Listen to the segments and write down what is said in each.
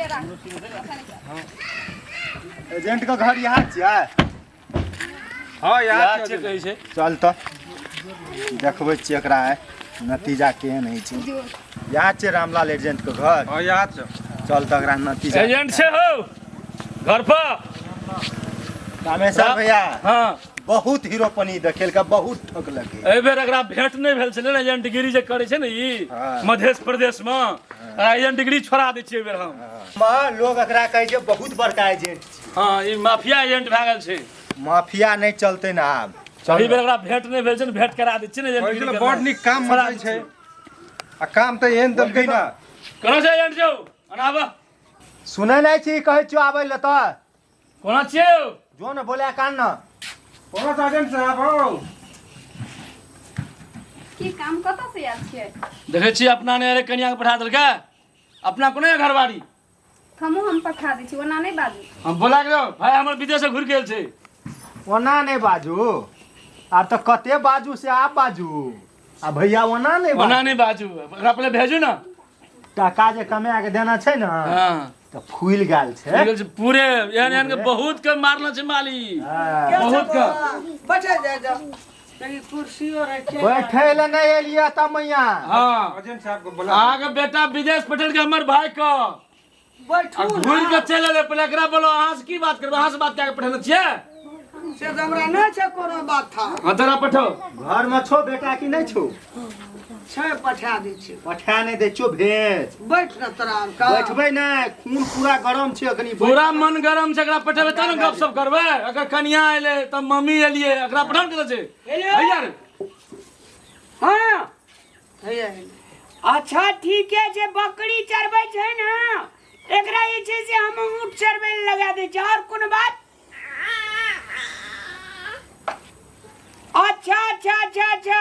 राख। एजेंट के घर यहाँ छियै? हँ, इएह यहाँ छै कहै छै। चल तऽ देखबै छियै एकरा आइ नतीजा केहन होइ छै। यहाँ छियै रामलाल एजेंट के घर? हँ, यहाँ छै। चल तऽ एकरा नतीजा। एजेंट छै हौ घर पर? रामेश्वर भैया। हँ। बहुत हीरोपनी देखेलकै, बहुत ठकलकै। एहि बेर एकरा भेंट नहि भेल छलै ने, एजेंटगिरी जे करै छै ने ई। हँ। मध्य प्रदेश मे एजेंटगिरी छोड़ा दै छियै एहि बेर हम। माँ, लोग एकरा कहै छै बहुत बड़का एजेंट छै। हँ, ई माफिया एजेंट भए गेल छै। माफिया नहि चलतै ने आब। एहि बेर एकरा भेंट नहि भेल छै ने, भेंट करा दै छियै ने कहै एजेंटगिरी छलै करनाइ। बड़ नीक काम छोड़ा मचै दै छै छियै। आ काम तऽ एहन देलकै ने। कोना छै एजेंट यौ? अनाब। सुनै नहि छी, कहै छियौ आबै लए तऽ। कोना छियै यौ? जो ने बोले कान न। कोना छै एजेंट साहब हौ? की काम, कतऽ से आयल छियै? देखै छियै अपना ने अरे कनिया के पठा देलकै। अपना कोना यऽ घरवारी? हमहूँ हम पठा दै छी, ओना नहि बाजू। हम बोला के भाई हमर विदेश से घुरि गेल छै। ओना नहि बाजू, आब तऽ कते बाजू से आब बाजू आ भैया ओना नहि ओना बाजू। नहि बाजू, ओकरा पहिले भेजू ने। टाका जे कमा के देना छै ने, हँ, तऽ फूलि गेल छै। फूलि गेल छै पूरे। एहन एहन के बहुत के मारल छै माली। हँ। बहुत के। बैठे जाय जाओ, लेकिन कुर्सियो रखे। बैठे लए नहि एलियै तऽ मैया। हँ। एजेंट साहब के बोला। अहाँके बेटा विदेश पठेलकै हमर भाई के बैठू आ घुरि के चलि एलै। पहिले एकरा बोलो, अहाँ से की बात करबै? अहाँ से बात कए के पठेने छियै? से तऽ हमरा नहि छै कोनो बात था। हँ, तोरा पठाओ। घरमे छौ बेटा कि नहि छौ? छै, पठा दै छियै। पठा नहि दै छियौ, भेज। बैठ ने तोरा आरके। बैठबै नहि, खून पूरा गरम छै अखनी। पूरा मन गरम छै। एकरा पठेबै तब ने गप सप करबै। अगर कनिया एलै तब मम्मी एलियै, एकरा पठाओ ने। कतऽ छै भैया रे? हँ हैया, हैया। अच्छा ठीके छै, बकरी चरबै छै ने, एकरा जे छै से हम ऊँट चरबै लए लगा दै छियै। आओर कोनो बात? अच्छा अच्छा अच्छा अच्छा,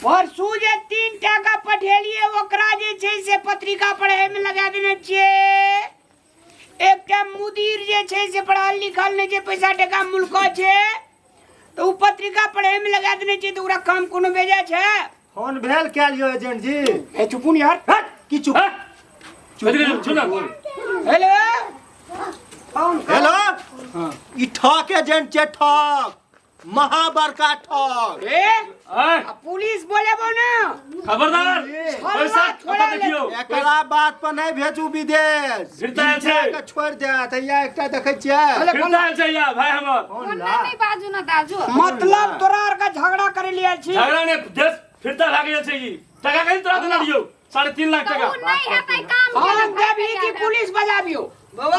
परसू जे 3 टाका पठेलियै, ओकरा जे छै से पत्रिका पढ़ैमे लगा देने छियै। एकटा मुदीर जे छै से पढ़ल लिखल नहि छै, पैसा टका मुल्क छै, तऽ ओ पत्रिका पढ़ैमे लगा देने छियै, तऽ ओकरा काम कोनो बेजा छै? फोन भेल कयल यौ एजेंट जी? ए चुपू ने यार। हट, की चुप? हँ? कथी कहै छै? सुन। हेलो, फोन कर। हेलो। ई ठक एजेंट छै, ठक, महा बड़का ठक। ए आय, आ पुलिस बोलेबो ना। खबरदार, पैसा छोड़ा कतऽ देखियौ। एकरा बात पर नहि भेजू विदेश। फिरता आयल छै। के छोड़ि देत। हैया एकटा देखै छियै। फिरता आयल छै या भाई हमर। ओना नहि बाजू ने दाजू। मतलब तोरा आर का झगड़ा करे लिए आयल छी? झगड़ा ने, देश फिरता भाग गेल छै। ई टका कहीं तोरा देना दियौ 3.5 लाख तऽ टका। ओ नहि हेतै काम। हम केना देबही कि भाई? पुलिस बजाबियो? बाबा,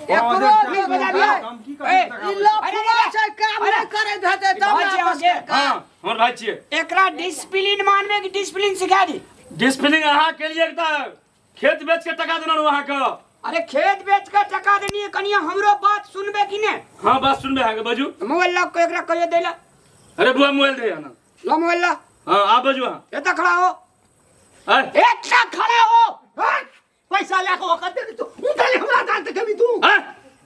एकरो पुलिस बजाबियो। धमकी ए, कथी? ई लफुआ छै, काम अरे, नहि करैत हेतै तब भाई ने छै आपस अहाँके। के। हाँ, हमर भाई छियै। एकरा डिसिप्लिन मानबे कि डिसिप्लिन सिखा दी? डिसिप्लिन अहाँ के लिए तऽ खेत बेच के टका देना रहू अहाँके। अरे, खेत बेच के टका देनी। कनिया, हमरो बात सुनबे कि ने? हाँ, बात सुनबे अहाँके, बाजू। मोबाइल लऽ के एकरा कहियो दै ला। अरे बुआ, मोबाइल दे आना। लो मोबाइल ला। हाँ, आप बाजू अहाँ। एतऽ खड़ा हो। आय। एकटा खड़ा हो। हट, पैसा लए कऽ ओकर दे तू उठल हमरा दान देखेबी तू। आय,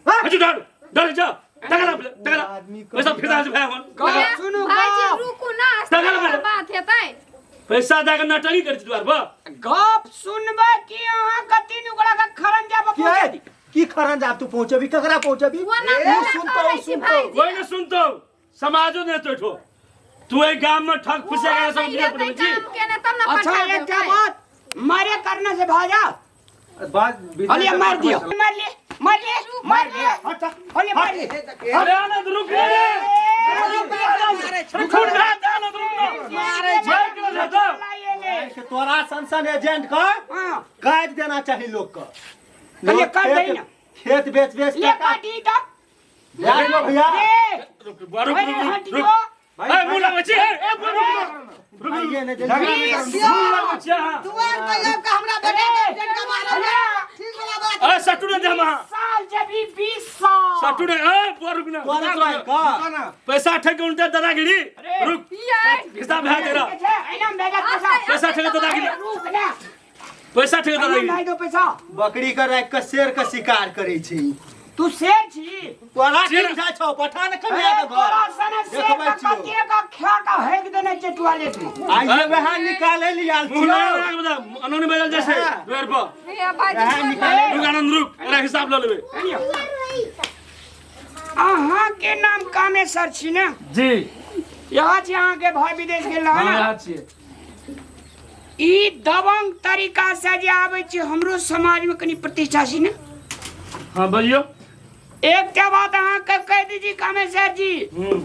हजू डर डर जा, टका ला, टका ला। आदमी के पैसा फिर आज भाई हमर। गप सुनू। भाईजी। गप रुकू ना। टका ला। बात हेतै। पैसा दे के नाटकी करै छी द्वार पर। गप सुनबे कि अहाँ के तीन गोड़ा के खरंजा पर पहुंचा दी? की खरंजा तू पहुंचेबी? ककरा पहुंचेबी? ओना उ कोना सुनतो, करै उ छी सुनतो। भाईजी? कोई ने सुनतो, समाजो ने तो तू एहि गाम में ठग फुसे के सब नहि दिया हेतै पड़ै छी। काम केने तब ने अच्छा पठा एकटा देबै। बात, मारे करने से भाजा। बात अलिया मार दियो, मार ले, मार ले, मार ले। हट, अलिया मार ले। अरे आनंद, रुक रे, अरे खून भए जा, आनंद रुक ना। मारे मार के जाता। के तोरा सन सन एजेंट के हां काट देना चाही लोग के। कहिए लोग काट खेत- दही ना। खेत बेच बेच ले के काटी तब। जा लियो भैया। ए रुक रुक रुक अरे रुक हट रुक। जो। ए मुंह लगबै छी, ए ए, बुआ, रुक रुक रुक। आइए ने जल्दी। झगड़ा नहि करू, मुंह लगबै छी अहाँ। दुआर पर आबि कऽ हमरा बेटा के एजेंट के मारल ठीक वाला बात। ए सट्टू ने दे हम अहाँ। साल जब भी 20 साल सट्टू ने, ए बुआ रुक ना। तोरा तोरा का पैसा ठक के उनते दादागिरी, रुक। यै, हिसाब भए तेरा। ऐना भेजा पैसा। पैसा ठक के दादागिरी। रुक ना। पैसा ठक के ऐना दादागिरी। नहीं दो पैसा। बकरी के राखि के शेर के शिकार करै छै। तू शेर छी तोरा की बुझाइ छौ पठा ने कनिया अरे के घर तोरा सने शेर देखबै का छियौ। कते का खा का हेक देने छै टॉयलेट में आइए वएह निकाले लियाल मुँह ना छियौ लगा के बता अनोनी बजल जाइ छै दुआरि पर भैया बाजू वएह निकाले रुक आनंद रुक एकरा हिसाब लऽ लेबै अहाँ के नाम कामेश्वर छी ने जी यहाँ छी अहाँ के भाई विदेश गेल रहा हम ने यहाँ छियै ई दबंग तरीका से जे आबै छै हमरो समाज में कनी प्रतिष्ठा छी ने हाँ बजियौ एकटा बात अहाँके कहि दै छी कामेश्वर जी हम्म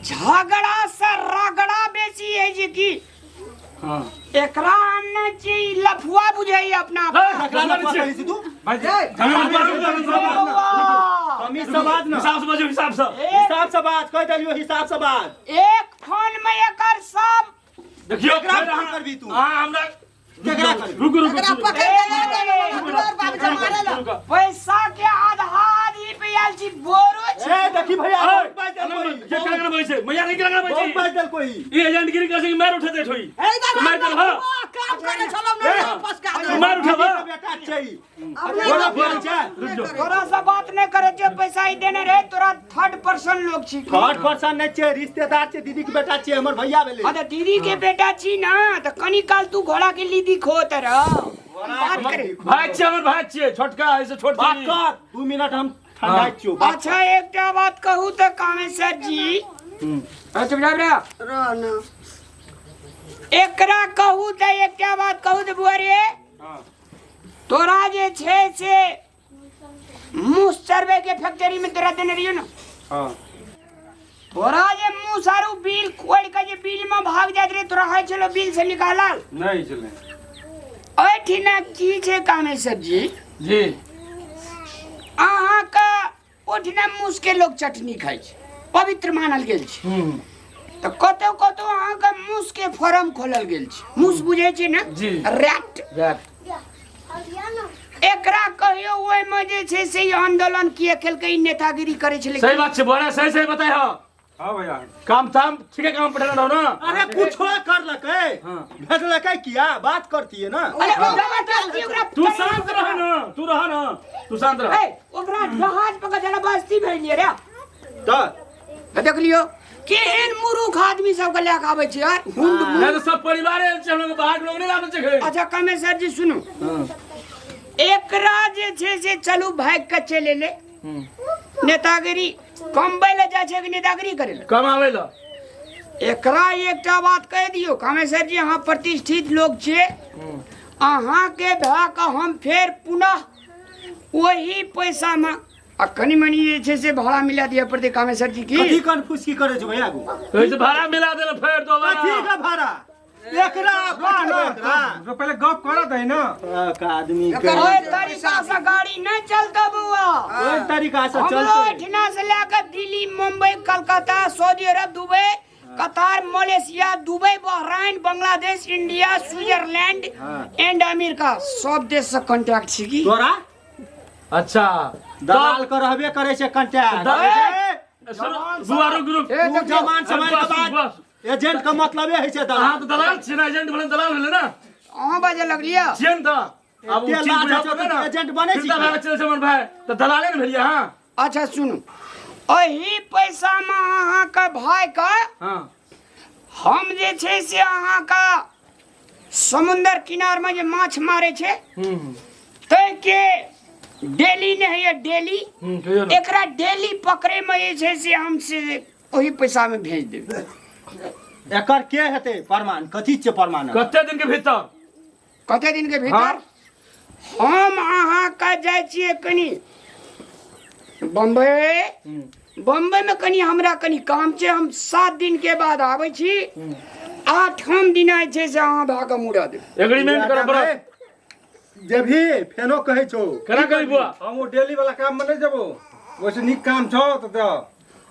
झगड़ा से रगड़ा बेसी है जे की हाँ एकरा आनने छी ई लफुआ बुझैया अपना आप। एकरा लफुआ लफुआ कहै छी तू तमीज से बाज ना हिसाब से बजियौ हिसाब से हिसाब से बाज कहि देलियौ हिसाब से बाज एक फोन में एकर सब देखियौ केकरा फोन करबी तू? हाँ हमरा केकरा करबी? रुक रुक एकरा रुक पकड़ के ले जाओ दुआर बाबू जमा ले रुक पैसा के आधा आधी पे आयल छी बोरो छी ए देखी भैया बहुत बाज देलको ई। के केकरा बजै छै मैया नहीं केकरा बजै बहुत छै बाज देलको ई। ई एजेंटगिरी करै छै कि मारि उठेतै ठोई ए इधर मारि देलहो काम करे छलो ने वापस का दे मारि उठेबा दीदी के बेटा छै ई। अपने बोला बोल छै रुक जो तोरा से बात नहीं करे जे पैसा ही देने रहे तोरा थर्ड पर्सन लोग छी थर्ड पर्सन नहि छै रिश्तेदार छै दीदी के बेटा छै हमर भैया भेलै हाँ तो दीदी के बेटा छी ना तो कनी काल तू घोड़ा के लीदी खोत रह बात करे भाई छियै हमर भाई छियै छोटका ऐसे छोट बात छी कर 2 मिनट हम ठंडा छियौ बात अच्छा एकटा बात कहू तो कामेश्वर जी अरे चुप जा रे रह ना एकरा कहू तो एकटा बात कहू तो बुआ रे तोरा जे छै से मुँह चरबे के फैक्ट्री में तोरा देने रहियो ना हाँ तोरा जे मुँह सारू बिल खोल के जे बिल में भाग जात रहे तोरा होइ छलो बिल से निकालल नहीं चले एहिठिना की छै कामेश्वर जी जी अहाँके ओहिठिना मूस के लोग चटनी खाइ छै पवित्र मानल गेल छै हम्म तऽ कतौ कतौ अहाँके मूस के फार्म खोलल गेल छै मूस बुझै छै ने जी। रैट एकरा कहियो ओहिमे जे छै से ई आंदोलन किए केलकै ई नेतागिरी करै छलै सही बात छै बोरा सही सही बताय हो हाँ भैया काम ताम ठीक है काम पठेने रहो ना अरे कुछो करलकै हाँ। भेजलकै किया बात करतियै ना अरे जबरदस्ती ओकरा तू शांत रह ना तू रह ना तू शांत रह ए, ओकरा जहाज पकड़ जरा बस्ती भेजलियै रे तऽ तऽ देख लियौ केहन मुरुख आदमी सबके लए कऽ आबै छै यार हुंड नहीं तो सब परिवार छै हम लोग बाहर के लोग नहीं लाबै छै घर। अच्छा कमेश्वर जी सुनू एकरा जे छै से चलू भागि कऽ चलि एलै नेतागिरी कमबै लए जाइ छै कि नेतागिरी करै लए कमाबै लए एकरा एकटा बात कहि दियौ कामेश्वर जी अहाँ प्रतिष्ठित लोग छियै अहाँके भए कऽ हम फेर पुनः ओही पैसामे आ कनि मनि जे छै से भाड़ा मिला दिअ पड़तै कामेश्वर जी की कथी कन्फ्यूज की करे छौ भैया गो ऐसे भाड़ा मिला देला फेर दोबारा कथी का भाड़ा एकरा पठेबै एकरा तो पहले गप करत है ना एक आदमी के ओहि तरीका से गाड़ी नहि चलतौ बौआ ओहि तरीका से हमरो चलते एहिठिना से लए कऽ Delhi Mumbai Calcutta Saudi Arab Dubai Qatar Malaysia Dubai Bahrain Bangladesh India Switzerland and America सब देश से कॉन्टैक्ट छी की तोरा अच्छा दलाल के रहबे करे छै कंटेक्ट बुआ रुक रुक ए, तू जवान समय के बस, बाद बस। एजेंट के मतलबे होइ छै अहाँ दलाल तऽ दलाल छियै ने एजेंट भेलै दलाल भेलै ने अहाँ बाजऽ लगलियै छियै ने तऽ आब ओ एते चीज लाज बुझा होइ छौ पड़तै तऽ ने एजेंट बनै छी फिरता भए चलै छै हमर भाय तऽ दलाले ने भेलियै अहाँ अच्छा सुनू एहि पैसामे अहाँके भायके हँ हम जे छै से अहाँके समुन्दर किनारमे जे माछ मारै छै हूँ ताहिके डेली नहि होइए डेली हूँ कहियौ ने एकरा डेली पकड़ैमे जे छै से हम से ओहि पैसामे भेज देबै एकर के हेतै प्रमाण कथी छै प्रमाण कते दिन के भीतर कते दिनके भीतर हम अहाँके जाइ छियै कनि बम्बई बम्बईमे कनि हमरा कनि काम छै हम 7 दिन के बाद आबै छी 8म दिन जे छै से अहाँ भए कऽ मुड़ा देब एग्रीमेंट करऽ पड़त जे भी फेनो कहै छौ केना करी बुआ हम वो डेली वाला काम में नहीं जबो वैसे निक काम छौ तो दे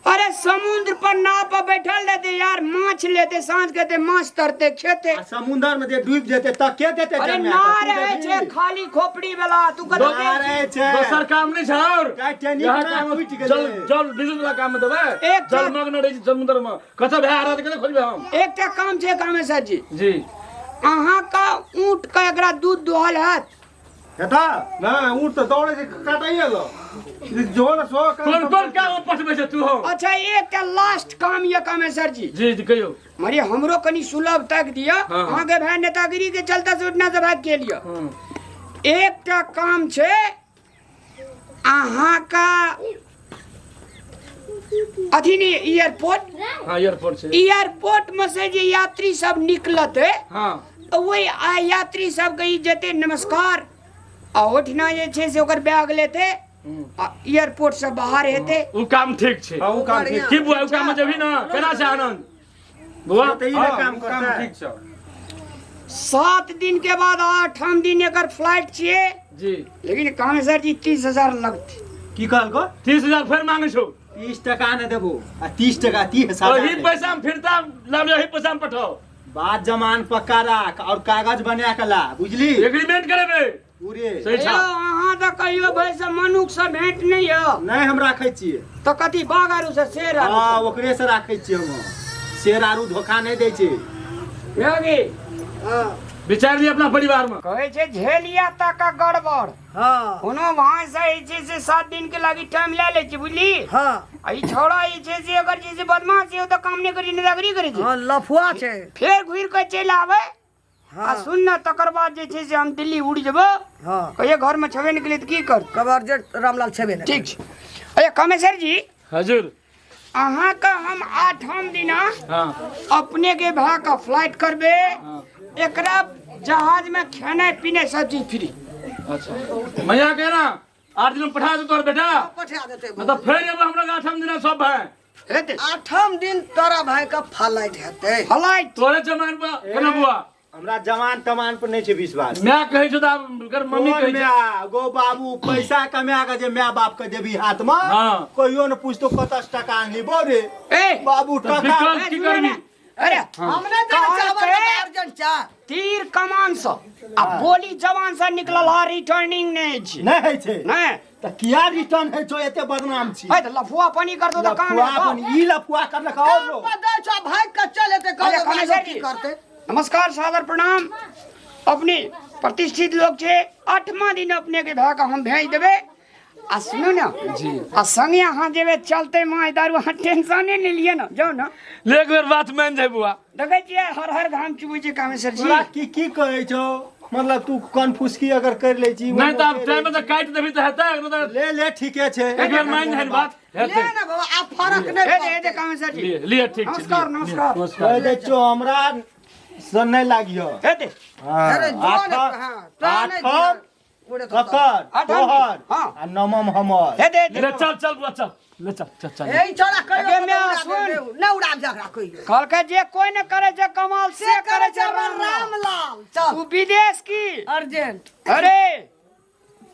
अरे समुद्र पर नाव पर बैठल रहते यार माछ लेते साँझ के ते माछ तरते खेते आ समुंदर में जे डूबि जेतै तऽ के देतै अरे जन्मा ना कऽ? तू रहे देबही? छे खाली खोपड़ी वाला तू कतऽ ना रहे छै दोसर काम नहीं छै और टाइटैनिक यहाँ ना काम टूटि गेलै। जल जल बिजली वाला काम में देबै एक जलमग्न रहै छै समुद्र में कतऽ भए रहा कतऽ खोजबै हम एकटा काम छै कामेश्वर जी जी अहाँ का ऊँट का एकरा दूध दोहल हैत हेता नहि ऊँट तऽ दौड़े छै काटैए ल जो ने सो कोन कोन काम पठबै छै तू हो अच्छा एकटा लास्ट काम यऽ कामेश्वर जी जी जी कहियौ मरे हमरो कनि सुलभ तक दिअ हाँ। अहाँके भाय नेतागिरी के चलते से उठना से भाग के लिअ हँ। एकटा काम छै अहाँके अथी नहि एयरपोर्ट हाँ एयरपोर्ट छै एयरपोर्ट में से जे यात्री सब निकलते हाँ तऽ ओहि आ यात्री सबके ई जेतै नमस्कार आ ओहिठिना जे छै से ओकर बैग लेतै आ एयरपोर्ट से बाहर हेतै उ काम ठीक छै हाँ उ काम ठीक की बुआ उ काम में जेबही ना केना छै आनंद बुआ तऽ ई हाँ, ने काम उ काम करतै ठीक छौ 7 दिन के बाद 8 दिन एकर फ्लाइट छियै जी लेकिन कामेश्वर जी 30,000 लगतै की कहलको 30,000 फेर मांगे छौ 30 टका ने देबो आ 30 टका 30,000 ओही पैसा में फिरता लाभ ओही पैसा में पठाओ बात जमान पक्का राख और कागज बना के ला बुझली एग्रीमेंट करेबे पूरे सही यौ छा अहाँ तऽ कहियो भाइ से मनुख से भेंट नहि यऽ नहीं हम राखै छियै तऽ कथी बाघ आरू से शेर आरू हाँ ओकरे से राखै छियै हम शेर आरू धोखा नहीं दै छै योगी हाँ विचार लिय अपना परिवार में कहै छै झेलिया तक गड़बड़ हाँ कोनो वहाँ से जे छै से 7 दिन के लागी टाइम लए लै छै बुझली हाँ आ ई छौड़ा जे छै से अगर जे छै बदमाश छै ओ तऽ काम नहि करी नेतागिरी करै छै हाँ लफुआ छै फेर घुरि कऽ चलि आबै आ हाँ सुन ने तकर बाद जे छै से हम दिल्ली उड़ि जेबो हाँ कहियो घरमे छेबे नहि केलियै तऽ की कर कब अर्जेंट रामलाल छेबे नहि ठीक छै अरे कामेश्वर जी हजूर अहाँके हम 8 दिना हाँ अपने के भाय का फ्लाइट करबे हाँ एकरा जहाज में खेनाइ पीनाइ सब चीज फ्री अच्छा मैया के ना 8 दिन में पठा दे तोहर बेटा पठा देते नहीं तो फेर एबो हमरा 8 दिना सब भाई हेतै 8 दिन तोरा भाई का फ्लाइट हेतै फ्लाइट तोरे जमान पर केना बुआ हमरा जमान तमान पर नहीं छै विश्वास मैं कहै छौ तऽ आब एकर मम्मी कोन कहै छै माय गो बाबू पैसा कमा के जे माय बाप के देबी हाथ में हाँ। कहियो न पूछतो कतऽ से टका आनली बो रे ए बाबू तऽ टका विकल्प की करबी अरे हमने देने कहलकै चावल के अर्जेंट चा तीर कमान से आ बोली जवान से निकलल हा रिटर्निंग नहि छै नहीं होइ छै नहि तऽ किया रिटर्न होइ छौ एते बदनाम छी है तऽ लफुआ पानी करतो तऽ काम लफुआ हेतौ। अपन ई लफुआ करलक और काम रो पर दै छौ भाग के चल एते अरे कहलो कामेश्वर की जी। करते नमस्कार सादर प्रणाम अपने प्रतिष्ठित लोग छै 8वां दिन अपने के भए के हम भेज देबै आ सुनू ने जी आ संगे अहाँ जेबै चलते माय दारू अहाँ टेंशने नहि लिअ ने जाउ ने ले एक बेर बात मान जाय बुआ देखै छियै हर हर घाम चुबै छै कामेश्वर जी तोरा की की कहै छौ मतलब तू कन्फ्यूज अगर कर लै छी नहीं तऽ आब टाइम में तऽ काटि देबही तऽ हेतै नहि तऽ ले ले ठीके छै एक बेर मान जाय बात ले हेतै ने बाबा आब फरक नहि हे दे हे दे पड़तै। कामेश्वर जी लिए लिए ठीक छै नमस्कार, लिए, नमस्कार। लिए, नमस्कार कहि दै छियौ हमरा से नहि लागियो हे दे अरे जो ने हाँ तोरा नहि आठम उड़े तो ककर आठम तोहर हाँ। आ नमम हमर हे दे दे ले चल चल बुआ चल ले चल चल चल ए छोड़ा कहियो अगे कतौ म्या, उड़ा सुन। देबै, नहि उड़ा झगड़ा कहियो कहलकै जे कोई न करे छै कमाल से करे छै राम रामलाल चल तू विदेश की अर्जेंट अरे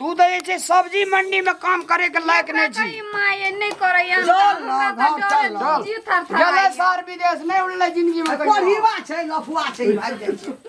तू तऽ जे छै सब्जी मंडी में काम करे के लायक नहीं छी माय नहि करैया चल ना, घर चल ना। जीव थर गेलै सार विदेश नहि उड़लै जिंदगी में कहियो। कोढ़ीवा छै लफुआ छै भागि जाइ छै